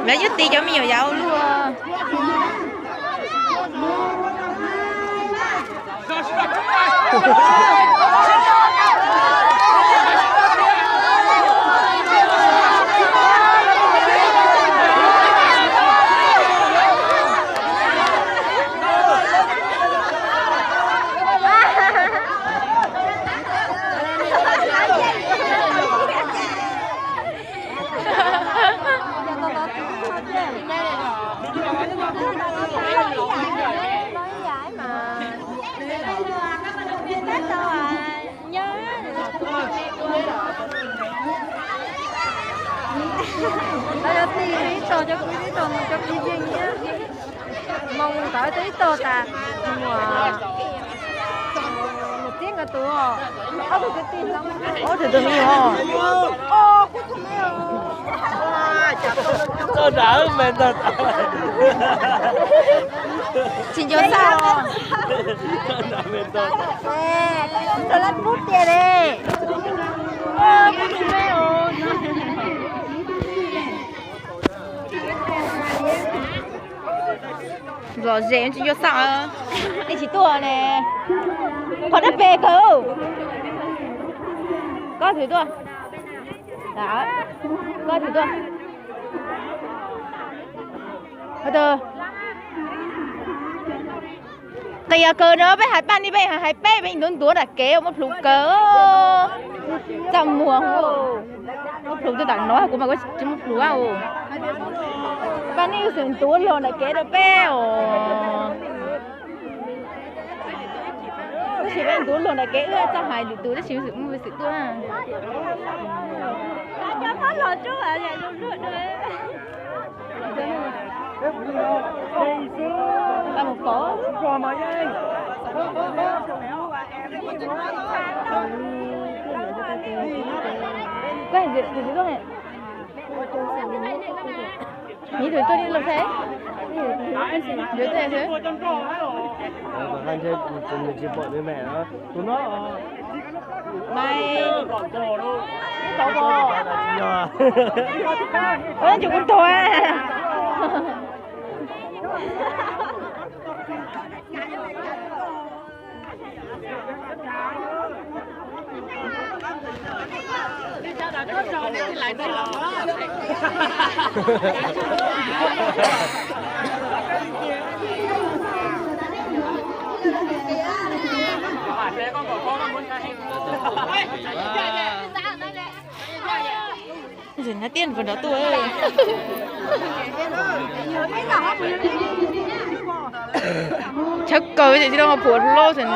Lawv yuav tis cov me nyuam yaus ua luaj. Ntawd yog tig ib tog cov kwv tij tog mus cov kwv yeej thiab. Mus ntawd tig ib tog tas mus, mus tib nkawd tus, ob tug kwv tij, ob tug tus me nyuam. Tsis nco xauj. Rau lab pub tiag li. Lom zem tsis nco xauj. Nej tsis tuaj ne. Qhov dab pes kawg. Koj thwm tuaj. Koj thwm tuaj. Qia kawg no, peb hais paj ni peb hais peb, peb ntuav ntuav nram kev muab plhus kawg. Txaj muag, muab plhus tuaj tam no kuv mas kuv tsis muab plhus. Paj ni xwm ntuav log nram kev rau peb os. Tab sis peb ntuav log nram kev wb txawj hais lwm tus tab sis xwm muaj xwm tuaj. Mus pom. Koj tus tus tuaj ne. Tus tuaj ne los thiab. Tus tuaj xwb. Nws tsis pom nws mem no, tus no. Mai, tau pom. Ua tsis kuv tuag. Hnab tiaj nrov tuaj. Tshawb kaws tsis tau phuam hlob xwb.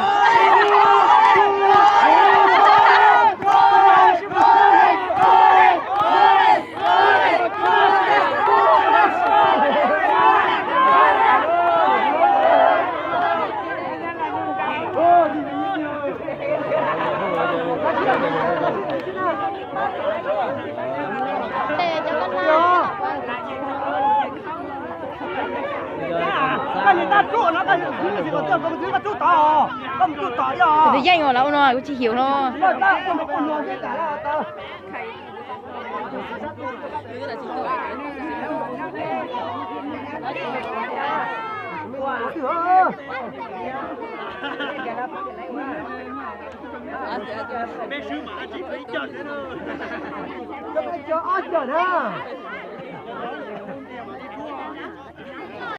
Tus yeej os, lawv ua no kuv tsis xyaum no.